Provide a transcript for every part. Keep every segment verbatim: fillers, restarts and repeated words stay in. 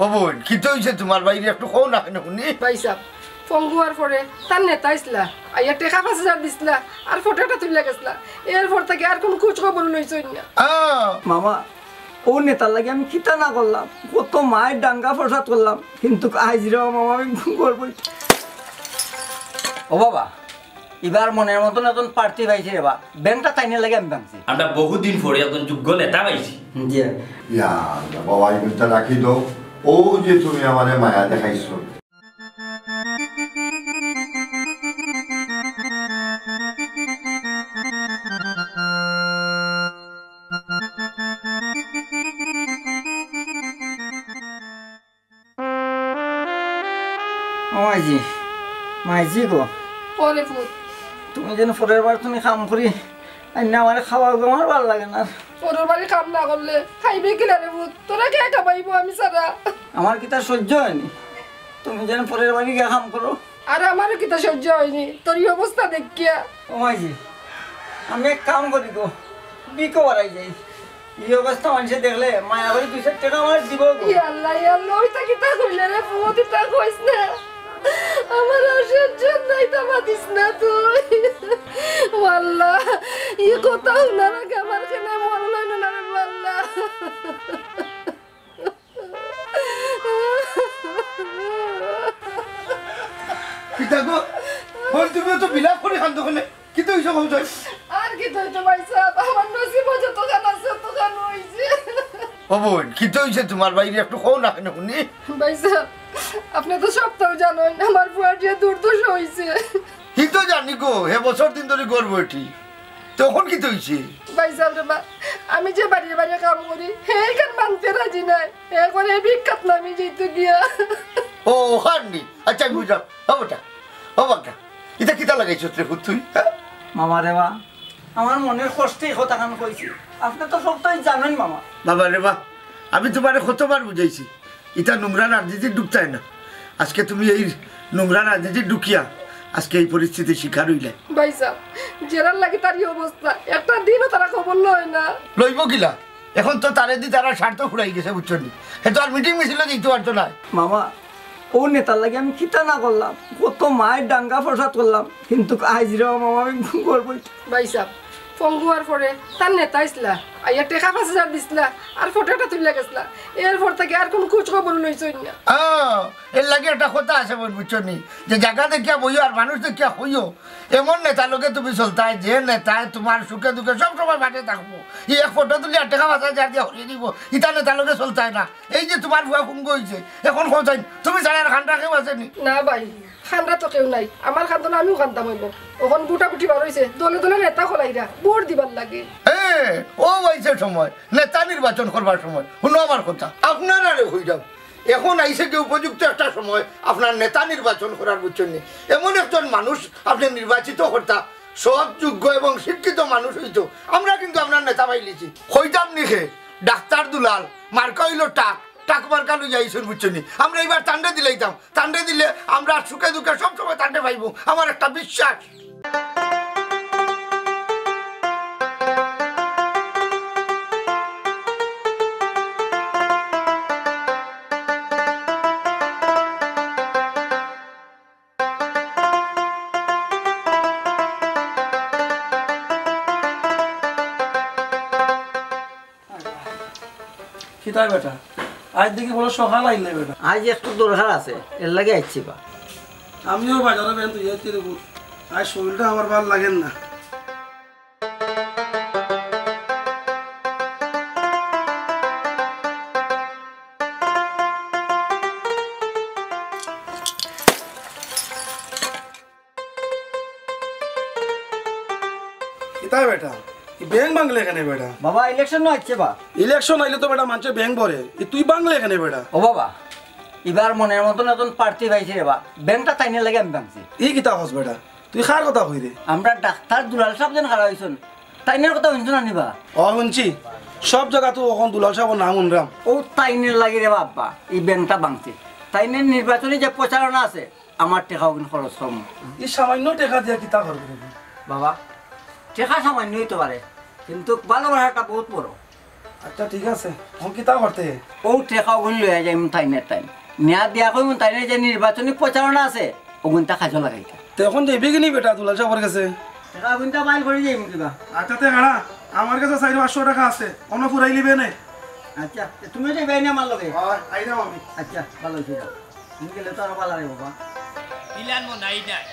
ও বইন, কিতা অইছে তুমার ভাইরে একটু কও না কেনে হুনি? ভাইসাব, পঙ্গু অওয়ার পরে তার নেতা আইছলা, আইয়া টেকা পাঁচ হাজার দিছলা, আর ফটো একটা তুলিয়া গেছলা। এরপর থাকি আর কুনু খোঁজ খবর লইছইন না। আহ! মামা, অউ নেতার লাগি আমি কিতা না করলাম, কত মাইর দাঙ্গা ফসাদ করলাম, কিন্তু আইজ রে মামা আমি গর্ব অইছি। ও বাবা, ইবার মনের মতন একজন প্রার্থী পাইছি রে বা, ব্যাংকটা তাইনের লাগি আমি ভাঙছি। আমরা বহুদিন পরে একজন যোগ্য নেতা পাইছি। জি। ইয়া, বাবা, এই ব্যাংকটা রাখি দাও। ও যে তুমি আমারে মায়া দেখাইছো। ও মাইজি, মাইজি গো। ওরে পুত। তুমি যেন পরের বার তুমি কাম করি, আর না আমারে খাওয়াও গো, আমার ভালা লাগে না। পরের বাড়ি কাম না করলে খাইবে কিলা রে পুত? তোরা কে খাবাইবো আমি ছাড়া? আমার কিতা সহ্য অয়নি, তুমি যেন পরের বাড়ি গিয়া কাম করো। আর আমারও কিতা সহ্য অয়নি তোর ই অবস্থা দেখিয়া। ও মাইজি, আমি এক কাম করি গো, ভিকো বাড়াই যাই। ই অবস্থা মানষে দেখলে মায়া করি দুই চাইর টেকা আমারে দিবো গো। ইয়া আল্লাহ, ইয়া আল্লাহ, ইতা কিতা কইলে রে পুত, ইতা কইস না। আমার আর সহ্য নাই, ইতা মাতিস না তুই। ও আল্লাহ, ই কথা হুনার আগে আমার কেনে মরণ অইলো না রে আল্লাহ। কিতা গো? বল, তুমিও তো বিলাপ করি কান্দো কেনে? কিতা অইছে কও চাই? আর কিতা অইতো ভাইসাব, আমার নসিবো যতখান আছে, অতখান অইছে। ও বইন, কিতা অইছে তুমার ভাইরে একটু কও না কেনে হুনি? ভাইসাব, আপনে তো সবতাউ জানইন, আমার ফুয়ার যে দুর্দশা অইছে। হি তো জানি গো, হে বছর দিন ধরি ঘর বইটি। তে অখন কিতা অইছে? ভাইসাব রে বা, আমি যে বাড়িয়ে বাড়িয়ে কাম করি, হে ইখান মানতে রাজি নায়। হে কয় ভিক্ষাত নামি যাইতো গিয়া। ও, অখান নি? আচ্ছা, আমি বুঝলাম। ও বেটা, ও বাক্কা, ইতা কিতা লাগাইছস রে পুত তুই, হ্যাঁ? মামা রে বা, আমার মনের কষ্টে ই কথাখান কইছি। আপনে তো সবতাউ জানইন মামা। বাবা রে বা, আমি তুমারে কতবার বুঝাইছি, ইতা নোংরা রাজনীতিত ঢুকতায় না। আজকে তুমি এই নোংরা রাজনীতিত ঢুকিয়া আজকে এই পরিস্থিতির শিকার অইলায়। ভাইসাব, যেরার লাগি তার ই অবস্থা, একটা দিনও তারা খবর লয় না। লইবো কিলা? অখন তো তারেদি তারার স্বার্থ ফুরাই গেছে, বুঝছো নি? হে তো আর মিটিং মিছিলো যাইতো পারতো নায়। মামা, অউ নেতার লাগি আমি কিতা না করলাম, কত মাইর দাঙ্গা ফসাদ করলাম, কিন্তু আইজ রে মামা আমি গর্ব অইছি। ভাইসাব, পঙ্গু অওয়ার পরে তার নেতা আইছলা, আইয়া টেকা পাঁচ হাজার দিছলা, আর ফটো একটা তুলিয়া গেছলা। এরপর থাকি আর কুনু খোঁজ খবর লইছইন না। আহ, এর লাগি একটা কথা আছে বইন, বুঝছো নি? যে জাগা দেখিয়া বইও আর মানুষ দেখিয়া কইও। এমন নেতার লগে তুমি চলতায়, যে নেতায় তুমার সুখে দুঃখে সব সময় পাশে থাকবো। ই এক ফটো তুলিয়া আর টেকা পাঁচ হাজার দিয়া হরিয়ে দিবো, ইতা নেতার লগে চলতায় না। এই যে তুমার ফুয়া পঙ্গু অইছে, অখন কও চাই, তুমি ছাড়া আর কান্দরা কেউ আছে নি? না ভাই, কান্দরা তো কেউ নাই। আমার কান্দন আমিউ কান্দতাম অইবো। অখন ভোটাভুটি বার অইছে, দলে দলে নেতা খোলাইরা ভোট দিবার লাগি। এ, অউ আইছে সময়, নেতা নির্বাচন করবার সময়। হুনো আমার কথা, আপনারারে কইরাম, অখন আইছে যে উপযুক্ত একটা সময় আপনার নেতা নির্বাচন করার, বুঝছইন নি? এমন একজন মানুষ আপনে নির্বাচিত করতা, সৎ, যোগ্য এবং শিক্ষিত মানুষ অইতো। আমরা কিন্তু আপনার নেতা পাইলিছি। কইতাম নি কে, ডাক্তার দুলাল, মার্কা অইলো টাক, টাক মার্কা লইয়া আইছইন, বুঝছইন নি? আমরা ইবার তানরে দিলাইতাম, তানরে দিলে আমরা সুখে দুঃখে সব সময় তানরে পাইবো, আমার একটা বিশ্বাস। কিতা বেটা, আইজ দেখি বড় সকাল আইলে বেটা। আইজ একটু দরকার আছে, এর লাগি আইছি বা। আমিও বাজারো বেন তুই আইতে রে পুত। আইজ শরীরটা আমার ভালা লাগের না। কিতা বেটা? ই ব্যাংক ভাঙলে কেনে বেটা? বাবা, ইলেকশন না আইছে বা। ইলেকশন আইলে তো বেটা মানষে ব্যাংক ভরে। ই তুই ভাঙলে কেনে বেটা? ও বাবা, ইবার মনের মতন একজন প্রার্থী পাইছি রে বা। ব্যাংকটা তাইনের লাগি আমি ভাঙছি। ই কিতা কস বেটা? তুই কার কথা কইরে? আমরা ডাক্তার দুলাল সাব যেন খাড়া অইছইন, তাইনের কথা হুনছো না নি বা? অ, হুনছি। সব জাগাত তো অখন দুলাল সাবর নাম হুনরাম। অউ তাইনের লাগি রে বা আব্বা, ই ব্যাংকটা ভাঙছি। তাইনের নির্বাচনী যে প্রচারণা আছে, আমার টেকা অগুন খরচ করমু। ই সামান্য টেকা দিয়া কিতা করবে রে? বাবা, টেকা সামান্য অইতো পারে, কিন্তু ভালোবাসাটা বউত বড়। আচ্ছা, ঠিক আছে। অখন কিতা করতে? অউ টেকা অগুন লইয়া যাইমু তাইন তাইন। নিয়া দিয়া কইমু তাইন যে নির্বাচনী প্রচারণা আছে, অগুনতা কাজো লাগাইতা। তে অখন যাইবে কিনি বেটা দুলাল সাবর গেছে? টেকা অগুনতা বাইর করি যাইমু কিবা। আচ্ছা, তে খাড়া, আমার গেছে চাইর পাঁচশো টেকা আছে, অনো ফুরাইলিবে নে। আচ্ছা, তে তুমিও যাইবায় নি আমার লগে? অয়, আইরাম আমি। আচ্ছা, ভালা অইছে, যাও। তুমি গেলে তো আরো ভালা রে বাবা। ইলান মনাই নাই,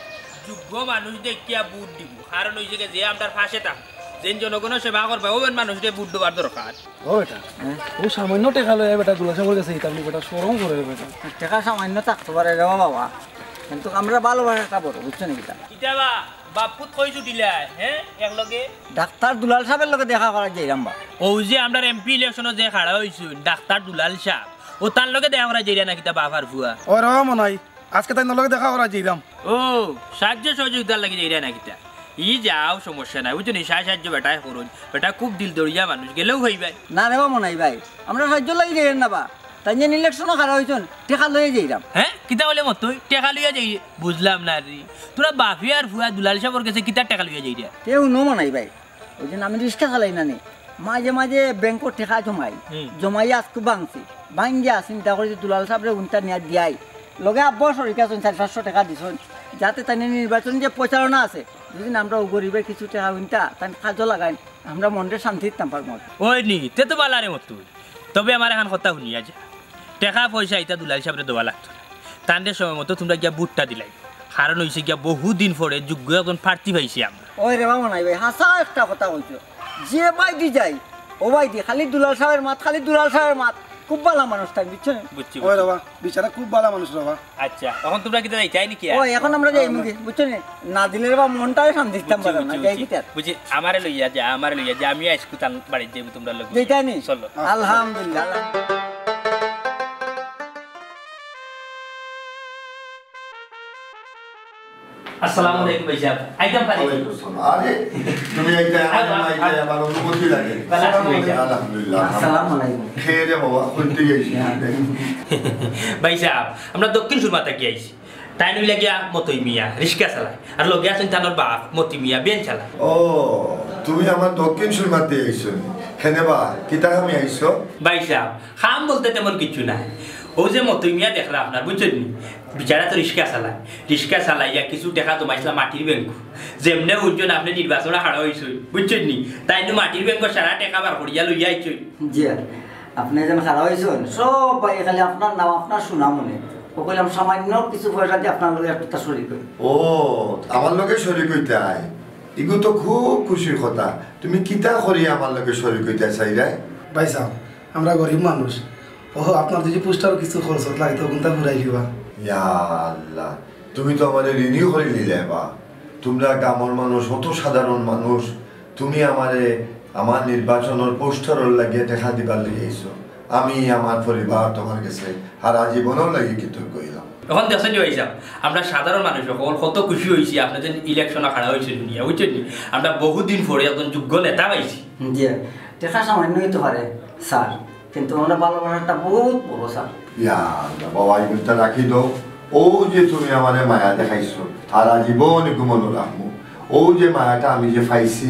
যোগ্য মানুষ দেখিয়া ভোট দিমু, কারণ অইছে গি যে আমরার পাশে থাকবো, যেইন জনগণর সেবা করবা, অউ মানুষরে ভোট দেওয়ার দরকার। ও বেটা, হ্যাঁ? অউ সামান্য টেকা লইয়া বেটা দুলাল সাবর গেছে, ইতা বলি বেটা শরম করে রে বেটা। টেকা সামান্য থাকতো পারে রে বাবা, কিন্তু আমরার ভালোবাসাটা বড়, বুঝছো নি কিতা? কিতা বা, বাপ পুত কই ছুটিলায়, হ্যাঁ, একলগে? ডাক্তার দুলাল সাবর লগে দেখা করাত যাইরাম বা। অউ যে আমরার এমপি ইলেকশনো যে খাড়া অইছইন, ডাক্তার দুলাল সাব, অউ তান লগে দেখা করাত যাইরায় না কিতা বাপ আর ফুয়া? ও রে মনাই, আজকে তাইন লগে দেখা করাত যাইরাম। ও, সাহায্য সহযোগিতার লাগি যাইরায় না কিতা? ই যাও, সমস্যা নাই, বুঝছো নি? সাহায্য বেটায় করইন, বেটা খুব দিল দরিয়া মানুষ, গেলেউ অইবায়। না রে বা মনাই ভাই, আমরা সাহায্যর লাগি যাইরাম না বা। তাইন যে ইলেকশনো খাড়া অইছইন, টেকা লইয়া যাইরাম। হ্যাঁ, কিতা কইলে মতই? টেকা লইয়া যাই? বুঝলাম না রে। তোরা বাপে আর ফুয়া দুলাল সাবর গেছে কিতা টেকা লইয়া যাইরায়? তে হুনো মনাই ভাই, অউ যে আমি রিক্সা চালাই না নি, মাঝে মাঝে ব্যাংকো টেকা জমাই, হুম। জমাইয়া আজকু ভাংছি, ভাঙ্গিয়া চিন্তা করি যে দুলাল সাবরে অগুনতা নিয়া দিয়াই, লগে আব্বাও শরিক আছইন, চাইর পাঁচশো টেকা দিছইন, যাতে তাইন নির্বাচনী যে প্রচারণা আছে, যদি আমরা অউ গরিবর কিছু টেকা অগুনতা তাইন কাজো লাগাইন, আমরা মনরে শান্তি দিতাম পারমু। অয় নি, তে তো ভালা রে মতই। তবে আমার একখান কথা হুনিয়া যা, টেকা পয়সা ইতা দুলাল সাবরে দেওয়া লাগতো না। তানরে সময় মতো তুমরা গিয়া ভোটটা দিলাইবায়। কারণ অইছে গিয়া বহুদিন পরে যোগ্য একজন প্রার্থী পাইছি আমরা। ওই রে বা মনাই ভাই, হাছা একটা কথা কইছো। যে বায়দি যাই, অউ বায়দি খালি দুলাল সাবর মাত, খালি দুলাল সাবর মাত। খুব ভালা মানুষ তাইন, বুঝছো নি? বুঝছি, ওই বুঝছি। রে বা, বেচারা খুব ভালা মানুষ রে বা। আচ্ছা, অখন তুমরা কিতা যাইতায় নি কিয়া? ওই, অখন আমরা যাইমুগি, বুঝছো নি? না দিলে রে বা মনটাও শান্তি দিতাম পারলাম না, বুঝছি, যাই বুঝছি। কিতা? বুঝছি, আমারে লইয়া যা, আমারে লইয়া যা, আমিও আইজকু তান বাড়িত যাইমু তুমরার লগে। যাইতায় নি? চলো। আলহামদুলিল্লাহ, আলহামদুলিল্লাহ। আসসালামু আলাইকুম ভাইসাব, আইতাম পারি? ওয়ালাইকুম আসসালাম। আরে, তুমি আইতায়, আমার আ-, আ-, আইতায়, আমার অনুভূতি লাগে। ভালা আছি ভাইসাব। আলহামদুলিল্লাহ। আসসালামু আলাইকুম। খেয়ে রে বাবা, খুলতে গেছি। ভাইসাব, আমরা দক্ষিণ সুরমা থাকি আইছি। তাইন অইলা গিয়া মতই মিয়া, রিক্সা চালায়। আর লগে আছইন তানর বাপ, মতি মিয়া, ভ্যান চালায়। ও, তুমি আমার দক্ষিণ সুরমাত থাকি আইছো নি? কেনে বা, কিতা কামে আইছো? ভাইসাব, কাম বলতে তেমন কিচ্ছু নাই। অউ যে মতই মিয়া দেখরা আপনার, বুঝছইন নি? বেচারা তো রিক্সা চালায়। রিক্সা চালাইয়া কিছু টেকা জমাইছলা মাটির ব্যাংকো। যেমনে হুনছইন আপনে নির্বাচনো খাড়া অইছইন, বুঝছইন নি? তাইন তো মাটির ব্যাংকো সারা টেকা বার করিয়া লইয়া আইছইন। জি, আপনে যেন খাড়া অইছইন, সব ভাই খালি আপনার নাম, আপনার সুনাম হুনে। অউ কইলাম সামান্য কিছু পয়সা দি আপনার লগে একটু তা শরিক অই। ও, আমার লগে শরিক অইতায়? ইগু তো খুব খুশির কথা। তুমি কিতা করি আমার লগে শরিক অইতায় চাইরায়? ভাইসাব, আমরা গরিব মানুষ। ও, আপনার যদি পোস্টারো কিছু খরচ লাগে, তখন তা ঘুরাই দিবা। ইয়া আল্লাহ, তুমি তো আমারে ঋণী করি নিলে বা। তুমরা গ্রামর মানুষ, অত সাধারণ মানুষ, তুমি আমারে আমার নির্বাচনর পোস্টারর লাগিয়া টেকা দিবার লাগি আইছো। আমি আমার পরিবার তুমার গেছে হারা জীবনর লাগি কৃতজ্ঞ অইলাম। অখন দেখছইন নি ভাইসাব, আমরা সাধারণ মানুষ অকল কত খুশি অইছি, আপনে যে ইলেকশনো খাড়া অইছইন হুনিয়া, বুঝছইন নি? আমরা বহুদিন পরে একজন যোগ্য নেতা পাইছি। জি, টেকা সামান্য অইতো পারে স্যার, কিন্তু আমরার ভালোবাসাটা বহুত বড় স্যার। ইয়া আল্লাহ, বাবা, ই কথা রাখি দেও। অউ যে তুমি আমারে মায়া দেখাইছো, হারা জীবন ইগু মনো রাখমু। অউ যে মায়াটা আমি যে পাইছি,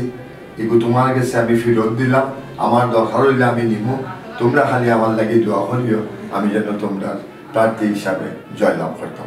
ইগু তুমার গেছে আমি ফিরত দিলাম, আমার দরকার অইলে আমি নিমু। তুমরা খালি আমার লাগি দোয়া করিও, আমি যেন তুমরার প্রার্থী হিসাবে জয়লাভ করতাম